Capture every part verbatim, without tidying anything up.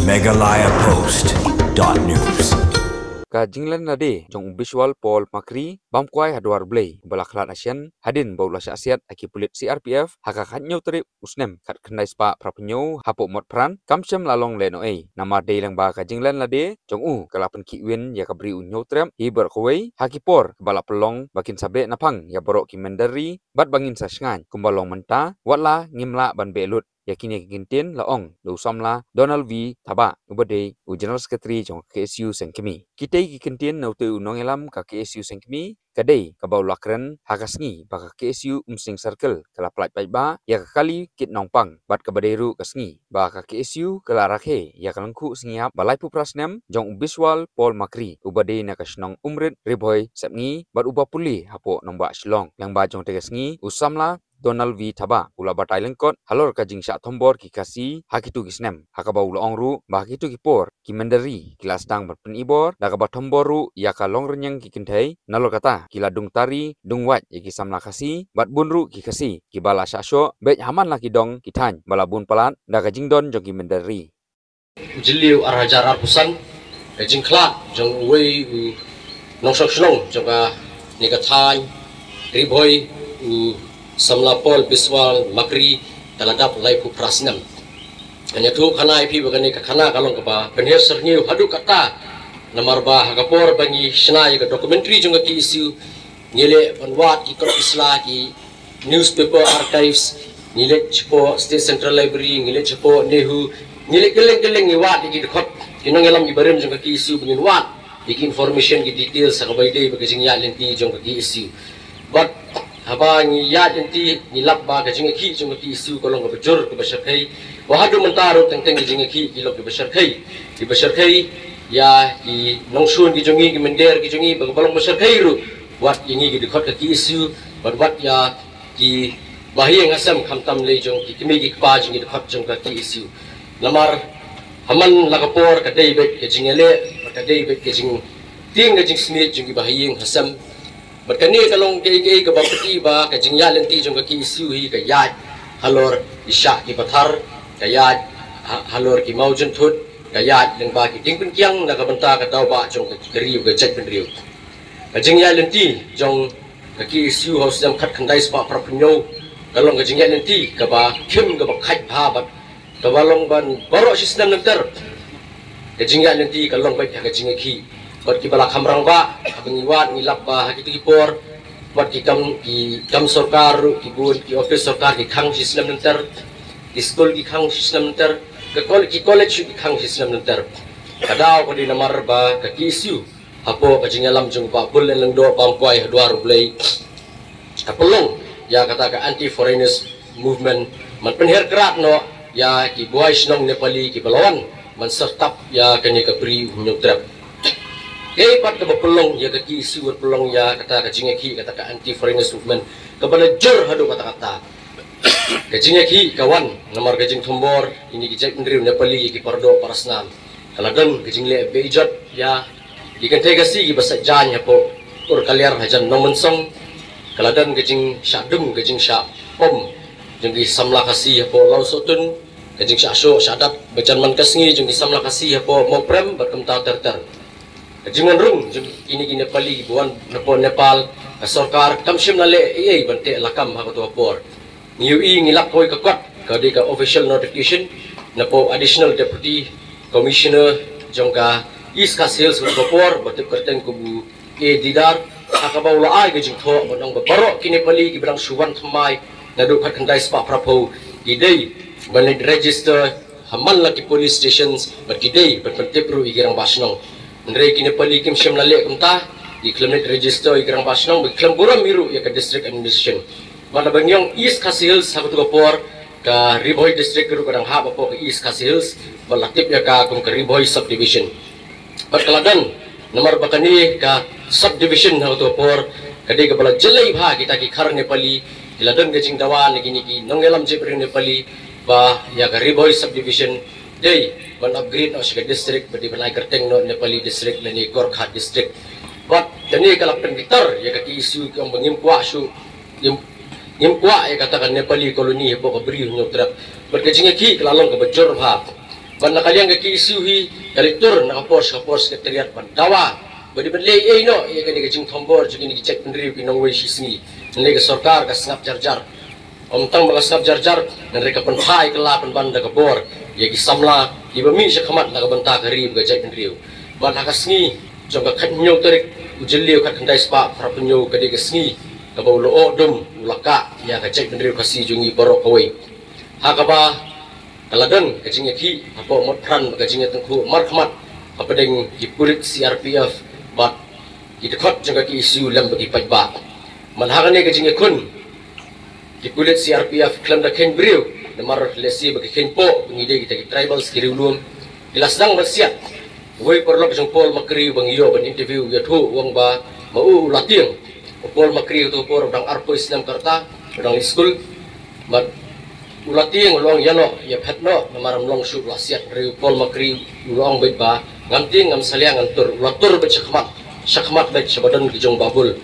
Meghalaya Post dot news. Ka jinglen lade jong u Biswal Paul Makri, bam kwai ha Dwar Blei, ba la khlad ha shen hadien ba u la shah siat ha ki pulit C R P F ha ka khathynñiew tarik u snem khatkhyndai spah phraphew hynñiew hapoh Motphran, kam shym la long lehnohei. Namar dei lang ba ka jinglen lade jong u ka la pynkhih win ïa ka bri u Hynñiewtrep hi baroh kawei ha ki por ba la pynlong ba kin sa beh naphang ïa baroh ki mynder ri bad ba ngin sa shngaiñ kumba long mynta, wat la ngim lah ban beh lut ïa kine ki kyntien, la ong da u samla Donald V Thabah, uba dei u General Secretary jong ka K S U Sengkmie. Kitei ki kyntien na utei u nongïalam ka K S U Sengkmie ka dei kaba u la kren ha ka sngi ba ka K S U Umsning Circle ka la pyllait paidbah ïa ka kali kit nongpang, bad kaba dei ruh ka sngi ba ka K S U ka la rakhe ïa ka lyngkhuh sngi ïap ba laiphew phra snem jong u Biswal Paul Makri, uba dei na ka shnong Umrit, Ri Bhoi Sepngi, bad uba pule hapoh nongbah Shillong. Lyngba jong te ka sngi, u samla Donald V Thabah u la batai lyngkot halor ka jingshah thombor ki Khasi ha kito ki snem, ha kaba u la ong ruh ba ha kito ki por ki mynder ri ki la sdang ban pynibor da kaba thombor ruh ïa ka longrynïeng ki kynthei, nalor kata ki la dung tari dung wait ïa ki samla Khasi bad bun ruh ki Khasi kiba la shah shoh beit ha man la ki dong ki thaiñ ba la bun palat da ka jingdon jong ki mynder ri. U Jylliew ar hajar arphew san, ka jingkhlad jong uwei u nongshong shnong jong kane ka thaiñ Ri Bhoi, u samla Paul Biswal Makri, ka la dap laiphew phra snem. Ngan ïathuh khana ïa phi ba kane ka khana ka long kaba pynher syrngiew haduh katta, namar ba ha ka por ba ngi shna ïa ka documentary jong ka K S U, ngi leh ban wad ki kot ki sla, ki newspaper archives, ngi leit shapoh State Central Library, ngi leit shapoh NEHU, ngi leit kylleng kylleng, ngi wad ïa ki dkhot ki nongïalam, ki barim jong ka K S U, ba ngin wad ïa ki information, ki details ha kaba ïadei bad ka jingïaid lynti jong ka K S U. Bad haba ngi ïaid lynti, ngi lap ba ka jingïakhih jong ka K S U ka long kaba jur, kaba shyrkhei. Bad haduh mynta ruh teng teng ka jingïakhih ki long kiba shyrkhei, kiba shyrkhei ïa ki nongshun ki jong ngi, ki mynder ki jong ngi, bad kaba long ba shyrkhei ruh wat ïa ngi ki dkhot ka K S U, bad wat ïa ki bahaïing hasem, khamtam lei jong ki kmie ki kpa jong ki dkhot jong ka K S U. Namar ha man la ka por ka dei beit ka jingïaleh, ka dei beit ka jingtieng ka jingsmiej jong ki bahaïing hasem. Bad kane ka long kaei kaei kaba pyni ba ka jingïaid lynti jong ka K S U hi ka ïaid halor ki shah ki pathar, ka ïaid ha-, halor ki mawjynthut, ka ïaid lyngba ki diengpynkiang na ka bynta ka daw bah jong ka ri, ka jaitbynriew. Ka jingïaid lynti jong ka K S U ha u snem khatkhyndai spah phraphew hynñiew ka long ka jingïaid lynti kaba khim, kaba khait bha, bad kaba long ban baroh shi snem lynter. Ka jingïaid lynti ka long beit ha ka jingïakhih. Bad kiba la kham rangbah, haba ngi wad ngi lap ba ha kito ki por, wat ki kam, ki kam sorkar ruh, ki bun ki office sorkar ki khang shi snem lynter, ki skul ki khang shi snem lynter, ka kol-, ki college ki khang shi snem lynter. Ka daw ka dei namar ba ka K S U hapoh ka jingïalam jong u Bah Bullen Lyngdoh, bam kwai ha Dwar U Blei, ka pynlong ïa kata ka anti foreigners movement, ban pynher krad noh ïa ki buhai shnong Nepali kiba la wan ban sertap ïa kane ka bri u Hynñiewtrep. Kaei pat kaba pynlong ïa ka K S U ban pynlong ïa kata ka jingïakhih, kata ka anti foreigners movement, kaba la jur haduh katta katta? Ka jingïakhih ka wan namar ka jingthombor ïa kine ki jaitbynriew Nepali ïa ki paradoh parasnam. Ka la don ka jingleh beh ijot ïa ki kynthei Khasi kiba sait jaiñ hapoh Urkaliar hajan Nongmynsong. Ka la don ka jingshah dum, ka jingshah pom jong ki samla Khasi hapoh Lawsohtun, ka jingshah shoh shah dat ba jan man ka sngi jong ki samla Khasi hapoh Mawprem bad kumta ter ter. Ka jingwan rung jong kine ki Nepali kiba wan napoh Nepal, ka sorkar kam shym la leh ei ei ban teh lakam ha kato ka por. Ngi ïohi, ngi lap kawei ka kot, ka dei ka official notification napoh Additional Deputy Commissioner jong ka East Khasi Hills ha kato ka por, ba tip kyrteng kum u A Didar, ha kaba u la ai ka jingthoh ban ong ba baroh ki Nepali kiba dang shu wan thymmai naduh khatkhyndai spah phraphew ki dei ban leit register ha man la ki police stations, bad ki dei ban pyntip ruh ïa ki rangbah shnong. Hynrei ki Nepali kim shym la leh kumta, ki khlem leit register ïa ki rangbah shnong, bad ki khlem burom hi ruh ïa ka district administration. Bad haba ngi ong East Khasi Hills ha kato ka por, ka Ri Bhoi District ruh ka dang hap hapoh ka East Khasi Hills, bad la tip ïa ka kum ka Ri Bhoi Subdivision. Bad ka la don namar ba kane ka subdivision ha kato ka por ka dei kaba la jlei bha, kita ki khar Nepali ki la don ka jingdawa na kine ki nongïalam jaitbynriew Nepali ba ïa ka Ri Bhoi Subdivision dei ban upgrade noh sha ka district, ba dei ban ai kyrteng noh Nepali District lane Gorkha District. Bad kane ka la pynbitar ïa ka K S U, ki ong ba ngim kwah shuh, ngim, ngim kwah ïa kata ka Nepali colony hapoh ka bri u Hynñiewtrep. Bad ka jingïakhih ka la long kaba jur bha. Ban na ka liang ka KSU hi ka leit tur na ka por sha ka por, Secretariat ban dawa ba dei ban leh ei noh ïa kane ka jingthombor jong kine ki jaitbynriew ki nongwei shisngi. Hynrei ka sorkar ka sngap jar jar. Ym tang ba ka sngap jar jar, hynrei ka pynphai ka la pynban da ka bor ïa ki samla kiba mih sha khmat na ka bynta ka ri bad ka jaitbynriew. Bad ha ka sngi jong ka khathynñiew tarik u Jylliew khatkhyndai spah phraphew hynñiew, ka dei ka sngi kaba u lyoh dum u la kah ïa ka jaitbynriew Khasi jong ngi baroh kawei. Ha kaba ka la don ka jingïakhih hapoh Motphran bad ka jingïatyngkhuh markhmat hapdeng ki pulit CRPF bad ki dkhot jong ka KSU lem bad ki paidbah. Bad ha kane ka jingïakhun ki pulit CRPF khlem da kheiñ briew, namar lehse ba ki kheiñpoh ba ngi dei kita ki tribals, ki riewlum, ki la sdang ban siat uwei u paralok jong Paul Makri ba ngi ïoh ban interview, ïathuh u ong ba ma u u la tieng. U Paul Makri uto u por u dang arphew snem ka rta, u dang leit skul. Bad u la tieng, u la ong ïa noh, ïa phet noh, namar ym long shuh u la siat. Hynrei u Paul Makri u la ong beit ba ngam tieng, ngam salia, ngan tur. U la tur beit sha khmat, sha khmat beit shaba don ki jong Babul.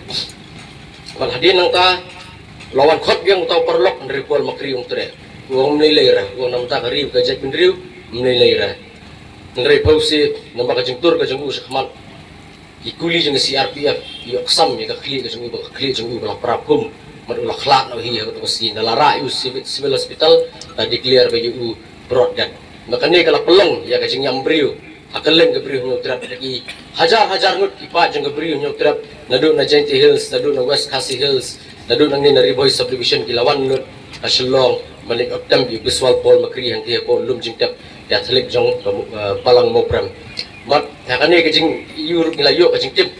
Bad hadien nangta u la wan khot biang uta u paralok, hynrei u Paul Makri um treh. U ong ym lei lei re, u ong namar ka ri bad ka jaitbynriew, ym lei lei re. Hynrei phewse namar ka jingtur ka jong u sha khmat, ki kuli jong ka CRPF ki ïoh ksam ïa ka khlieh ka jong u, ba ka khlieh jong u ka la pra phum. Bad u la khlad noh hi ha kato ka sngi. Ynda la rah ïa u civil, civil hospital, la declare ba ïa u brought dead. Bad kane ka la pynlong ïa ka jingïam briew ha kylleng ka Bri u Hynñiewtrep. Ki hajar hajar ngut ki paid jong ka Bri u Hynñiewtrep, naduh na Jaintia Hills, naduh na West Khasi Hills, naduh nangne na Ri Bhoi Subdivision, ki la wan lut ha Shillong ban leit ot tem ïa u Biswal Paul Makri hangtei hapoh lum jingtep Catholic jong ka, eh, Balang Mawprem. Bad ha kane ka jingïoh ruh ngi la ïoh ka jingtip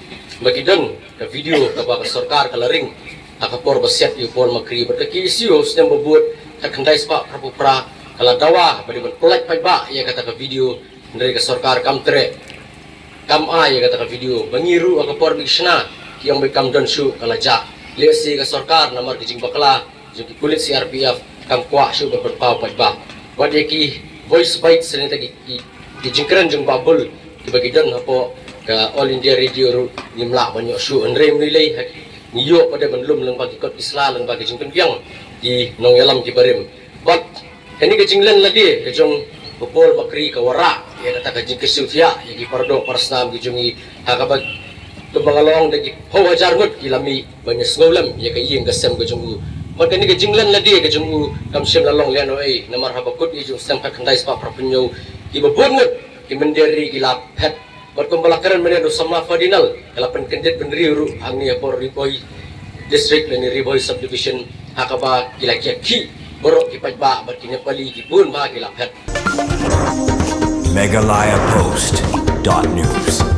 ba ki don ka video kaba ka sorkar ka la ring ha ka por ba siat ïa u Paul Makri. Bad ka KSU ha u snem ba bud, khatkhyndai spah phraphew phra, ka la dawa ba dei ban pyllait paidbah ïa kata ka video, hynrei ka sorkar kam treh, kam ai ïa kata ka video. Ba ngi ruh ha ka por ba ngi shna, ki ong ba kam don shuh, ka la jah. Lehse ka sorkar namar ka jingbakla jong ki pulit CRPF kam kwah shuh ban pynpaw paidbah. Wat ïa ki voice bites ne ta ki, ki, ki jingkren jong Babul kiba ki don hapoh ka All India Radio ruh ngim lah ban ïoh shuh. Hynrei ym lei lei, ha ki, ngi ïoh pat de ban lum lyngba ki kot ki sla, lyngba ki jingpynbiang ki nongïalam ki barim. Bad kane ka jinglen lade ka jong u Paul Makri ka wanrah ïa kata ka jingkyrsiew thiah ïa ki pardoh parsnam ki jong ngi, ha kaba kumba nga la ong, da ki phew hajar ngut ki la mih ban ïa sngewlem ïa ka ïing ka sem ka jong u. Bad kane ka jinglen lade ka jong u kam shym la long lehnohei, namar haba kut ïa jong u snem khatkhyndai spah phraphew hynñiew, kiba bun ngut ki mynder ri ki la phet. Bad kumba la kren mynne da u samla Ferdinand, ka la pynkyndit bynriew ruh hangne hapoh Ri Bhoi District lane Ri Bhoi Subdivision, ha kaba ki la ïakhih baroh ki paidbah bad ki Nepali ki bun bha ki la phet. Meghalaya Post dot news.